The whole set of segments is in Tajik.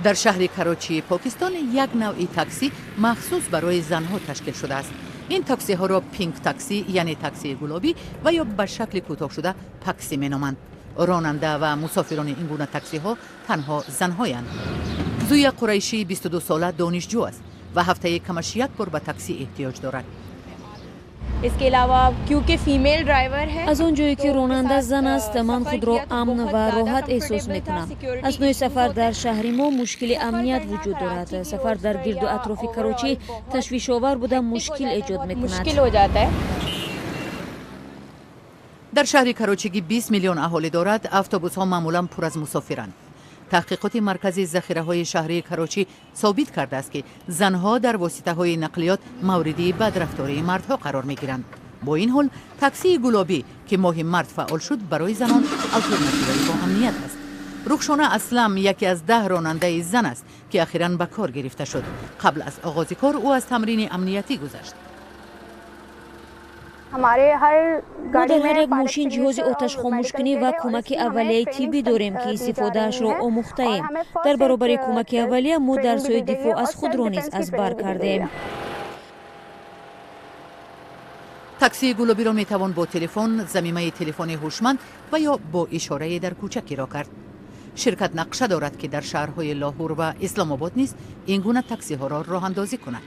Дар шаҳри Карочии Покистон як навъи таксӣ махсус барои занҳо ташкил шудааст. Ин таксиҳоро пинк таксӣ, яъне таксии гулобӣ ва ё ба шакли кӯтоҳшуда паксӣ меноманд. Ронанда ва мусофирони ин гуна таксиҳо танҳо занҳоянд. Зуя Қурайшии 22 сола донишҷӯ аст ва ҳафтаи камаш як бор ба таксӣ эҳтиёҷ дорад. Аз он ҷое ки ронанда зан аст, ман худро амн ва роҳат эҳсос мекунам. Аснои сафар дар шаҳри мо мушкили амният вуҷуд дорад. Сафар дар гирду атрофи Карочӣ ташвишовар буда, мушкил эҷод мекунад. Дар шаҳри Карочӣ, ки 20 миллион аҳолӣ дорад, автобусҳо маъмулан пур аз мусофиранд. Таҳқиқоти Маркази захираҳои шаҳрии Карочӣ собит кардааст, ки занҳо дар воситаҳои нақлиёт мавриди бадрафтории мардҳо қарор мегиранд. Бо ин ҳол, таксии гулобӣ, ки моҳи март фаъол шуд, барои занон алтернативаи боамният аст. Рухшона Аслам яке аз 10 ронандаи зан аст, ки ахиран ба кор гирифта шуд. Қабл аз оғози кор ӯ аз тамрини амниятӣ гузашт. Мо дар ҳар як мошин ҷиҳози оташхомӯшкунӣ ва кӯмаки аввалияи тиббӣ дорем, ки истифодаашро омӯхтаем. Дар баробари кӯмаки аввалия мо дарсҳои дифоъ аз худро низ аз бар кардем. Таксии гулобиро метавон бо телефон, замимаи телефони ҳушманд ва ё бо ишорае дар кӯча киро кард. Ширкат нақша дорад, ки дар шаҳрҳои Лоҳур ва Исломобод низ ин гуна таксиҳоро роҳандозӣ кунад.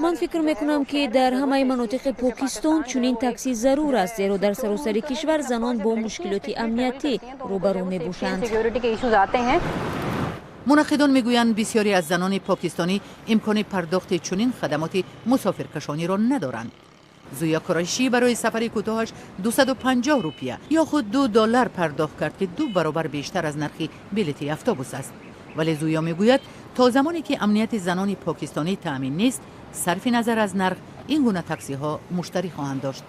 Ман фикр мекунам, ки дар ҳамаи манотиқи Покистон чунин таксӣ зарур аст, зеро дар саросари кишвар занон бо мушкилоти амниятӣ рӯбарӯ мебошанд. Мунаққидон мегӯянд, бисёре аз занони покистонӣ имкони пардохти чунин хадамоти мусофиркашониро надоранд. Зуя Қурайшӣ барои сафари кӯтоҳаш 250 рупия ё худ 2 доллар пардохт кард, ки ду баробар бештар аз нархи билети автобус аст. Вале Зуя мегӯяд, то замоне ки амнияти занони покистонӣ таъмин нест, сарфи назар аз нарх, ин гуна таксиҳо муштарӣ хоҳанд дошт.